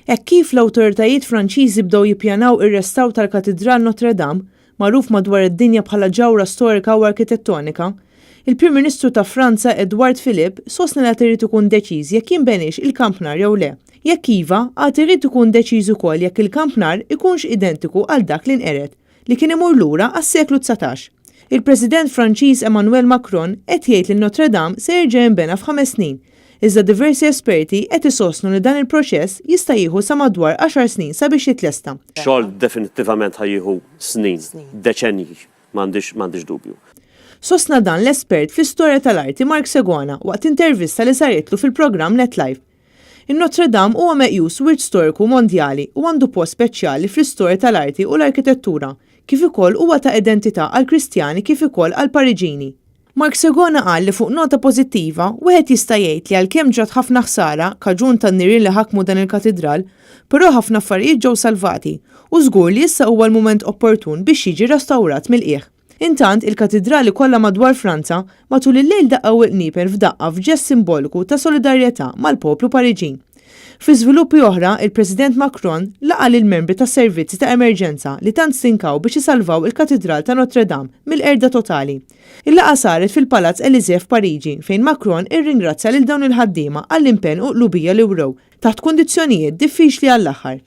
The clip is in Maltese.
Hekk kif l-awtoritajiet Franċiżi bdew jippjanaw ir-restawr tal-Katidral Notre Dame, magħruf madwar id-dinja bħala ġawhra storika u arkitettonika, il-Prim Ministru ta' Franza Edouard Philippe sostna li għad irid ikun deċiż jekk jinbeniex il-kampnar jew le. Jekk iva, għad irid ikun deċiż ukoll jekk il-kampnar ikunx identiku għal dak li nqered, li kien imur lura għas-seklu 19. Il-President Franċiż Emmanuel Macron qed jgħid li Notre Dame se jerġa' jinbena f'ħames snin, iżda diversi esperti qed isostnu li dan il-proċess jista' jieħu sa madwar 10 snin sabiex jitlesta. Xogħol definittivament ħa jieħu snin, deċenji, m'għandix dubju. Sostna dan l-espert fl-istorja tal-arti Mark Segona waqt intervista li saritlu fil-programm Net Live. In-Notre Dame huwa meqjus wirt storiku mondjali u għandu post speċjali fl-istorja tal-arti u l-arkitettura, kif ukoll huwa ta' identità għall-Kristjani kif ukoll għall-Pariġini. Mark Segona qal li fuq nota pożittiva, wieħed jista' jgħid li għalkemm ġrat ħafna ħsara kaġun tan-nirien li ħakmu dan il-katidral, però ħafna affarijiet ġew salvati u żgur li issa huwa l-mument opportun biex jiġi restawrat mill-qiegħ. Intant, il-katidrali kollha madwar Franza matul il-lejl daqqaw il-qniepen f'daqqa f'ġest simboliku ta' solidarjetà mal-poplu Pariġin. Fi żviluppi oħra, il-President Macron laqa' lill-membri tas-servizzi ta' emerġenza li tant stinkaw biex isalvaw il-Katidral ta' Notre Dame mill-qerda totali. Il-laqgħa saret fil-Palazz Elysée f'Pariġi fejn Macron irringrazzja lil dawn il-ħaddiema għall-impenn u qlubija li wrew taħt kundizzjonijiet diffiċli għall-aħħar.